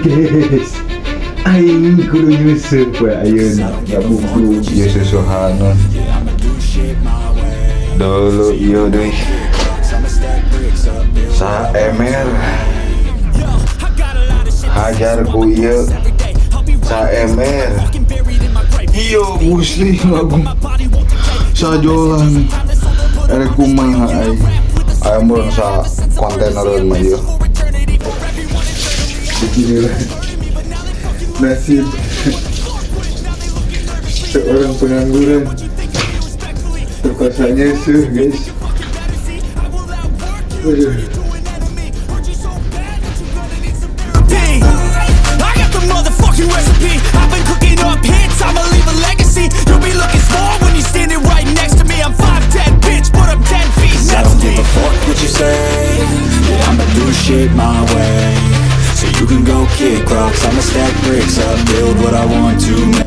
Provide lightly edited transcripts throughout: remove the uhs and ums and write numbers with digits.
Guys. Aing kudu nyusup we ayeuna buku. Ieu susuhanan. Dulu ieu deui. Sa emer. Hajar ku ieu. Sa emer. Iyo Gusti Agung. Sajolan. Erek kumaha aing. Aya mun sa kontainereun mah ieu. Beginilah nasib seorang pengangguran, terpaksa nyusuh, guys. Aduh. I got the motherfucking recipe. I've been cooking up hits, I'ma leave a legacy. You'll be looking small when you're standing right next to me. I'm 5'10, bitch, but I'm 10 feet I next don't to give me. a fuck what you say. Yeah, I'ma do shit my way. So you can go kick rocks, I'ma stack bricks up, build what I want to make.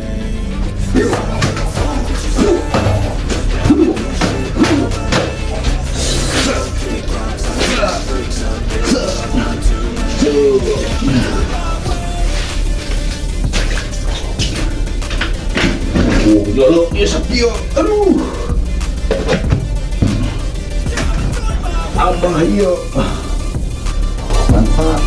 Oh, jolok ieu sakieu. Aduh. Abah ieu. Mantap.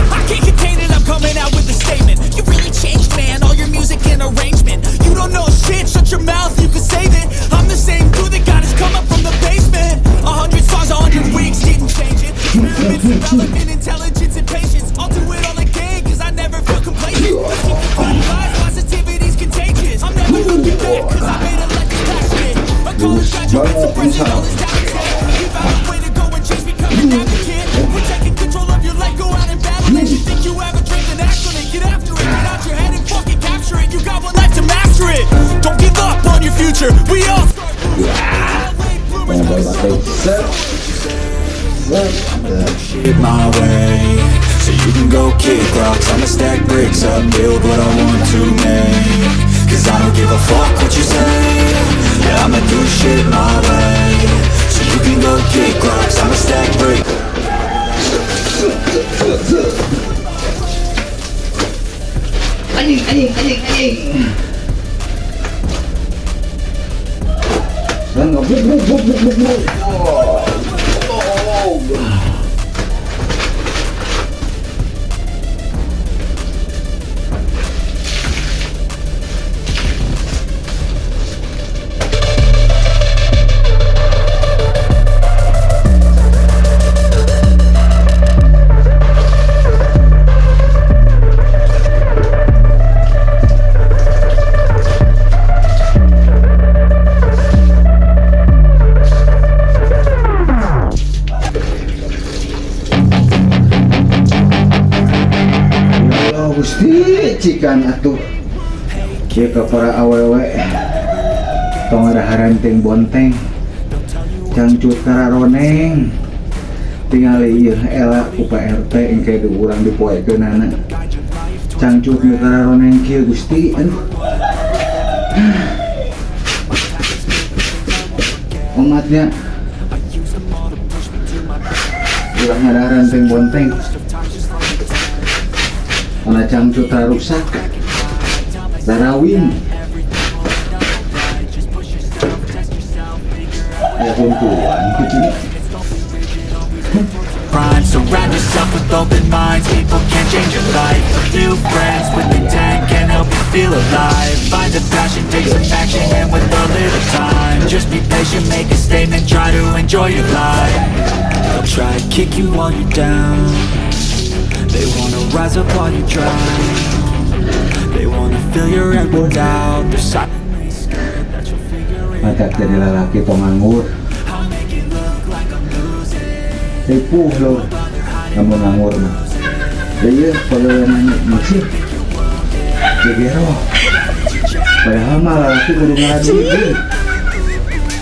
I can't contain it, I'm coming out with a statement. You really changed, man, all your music and arrangement. You don't know shit, shut your mouth, you can save it. I'm the same dude that got his come up from the basement. 100 songs, 100 weeks, didn't change it. Experiments, development, intelligence, and patience. I'll do it all again, 'cause I never feel complacent. Let's keep the good vibes, positivity's contagious. I'm never looking back, 'cause I made a life that's passionate. A college graduate, suppressing all his talents. You found a way to go and change, become an advocate. We're taking control of your life, go out and battle it. You think you have a dream, then act on it. Get after it, get out your head and fucking capture it. You got one life to master it. Don't give up on your future. We all start losing. All late bloomers, Ngobrol baterai. Set. Set. Shit my way. So you can go kick rocks, I'ma stack bricks up, build what I want to make. 'Cause I don't give a fuck what you say. Yeah, I'ma do shit my way. So you can go kick rocks, I'ma stack bricks. Anjing, anjing, anjing, anjing. Saya ngebuk, buk, buk, buk, buk, buk. Oh. Oh. Ya Allah, Gusti, cikan atuh. Kieu ka para awewe. Tong ada harenteng bonteng. Cangcut kararoneng. Tingali ieu ela ku Pak RT engke di urang dipoekeunana. Cangcut nu kararoneng kieu, Gusti, aduh. Omatnya ulah ngadaharenteng bonteng. Mana cangcut rusak. Darawin. Aya kuntuan gitu. Prime. Surround yourself with open minds. People can change your life. A few friends with intent can help you feel alive. Find a passion, take some action, and with a little time, just be patient, make a statement, try to enjoy your life. They'll try to kick you while you're down. They wanna rise up while you drown. They wanna fill your head with doubt. They're silently scared that you'll figure it Matak jadi lalaki tong nganggur. I'll make it look like I'm losing. Ripuh lho. Lamun nganggur mah. Ya iya, pagawean masih. Gegero. Padahal mah lalaki kudu ngalah duit deui.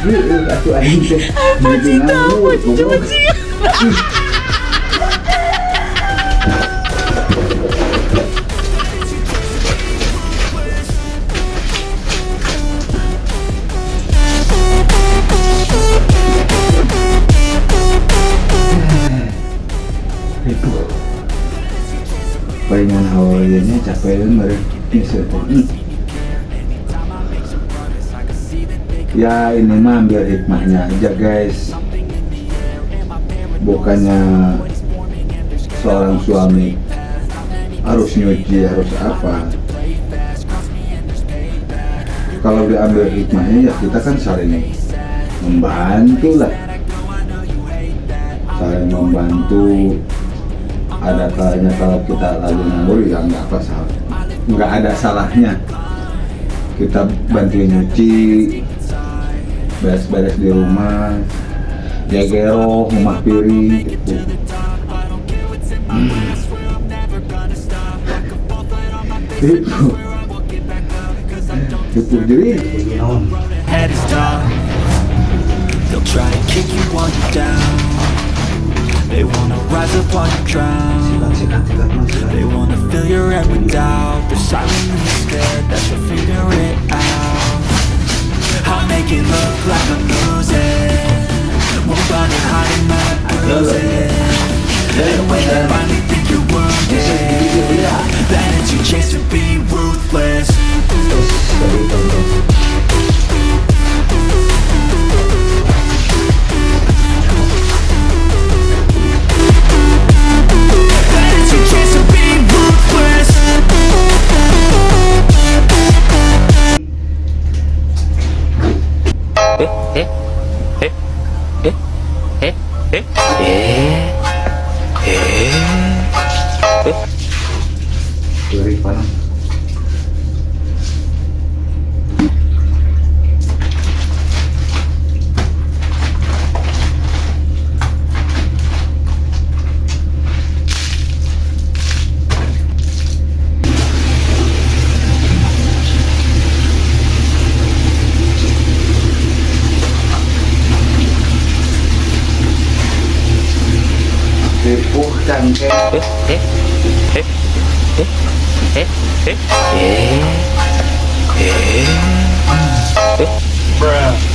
Heueuh atuh aing teh. Jadi nganggur, goblok. Ih. Iya nya, capek meureun nyeuseut teh. Ya, ini mah ambil hikmahnya aja, guys. Bukannya seorang suami harus nyuci, harus apa. Kalau diambil hikmahnya ya kita kan saling membantu lah, saling membantu. Ada kalanya kalau kita lagi nganggur ya nggak apa salah, nggak ada salahnya kita bantuin nyuci, beres-beres di rumah, gegeroh, rumah piring gitu. Itu jadi Head is tough. They'll try and kick you while you're down. They wanna rise up while you drown. They wanna fill your head with doubt. They're silently scared that you'll figure it out. I'll make it look like I'm losing. Won't bother hiding my bruises. And when they finally think you're wounded, then it's your chance to be ruthless. Then it's your chance to be ruthless. えええええええええ。 Beri palang. Ripuh cangkeh. ええええええええ。